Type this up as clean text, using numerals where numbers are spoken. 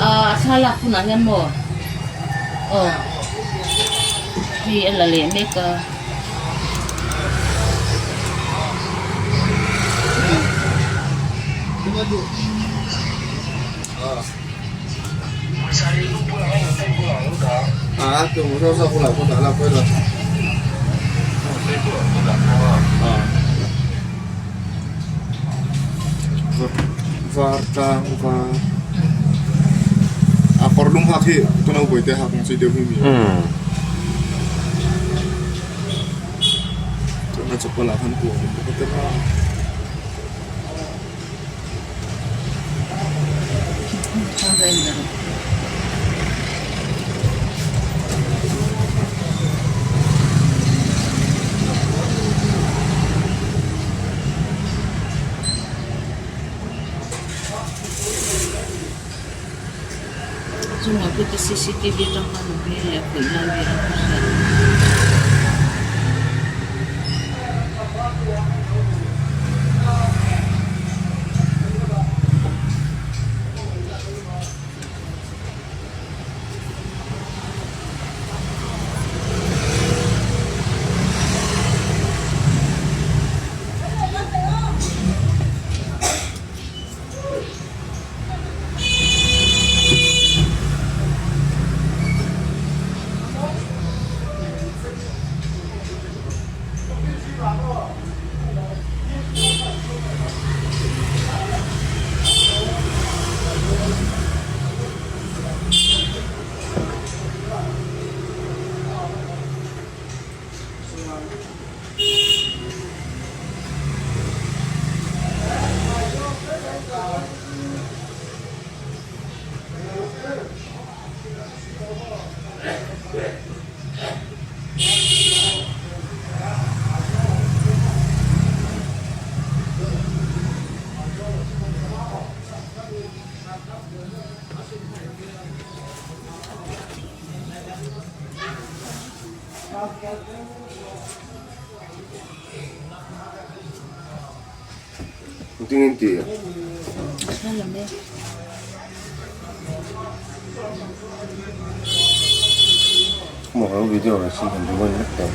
Aw a thlalak hunah hian maw aw hei a la leh mek a. Chungah pawh te cctv atang khan a hmel leh a khawih lai vel a hriat. Engtin ti a? Maw ka lo video ve sin han duh a ni vek tawh.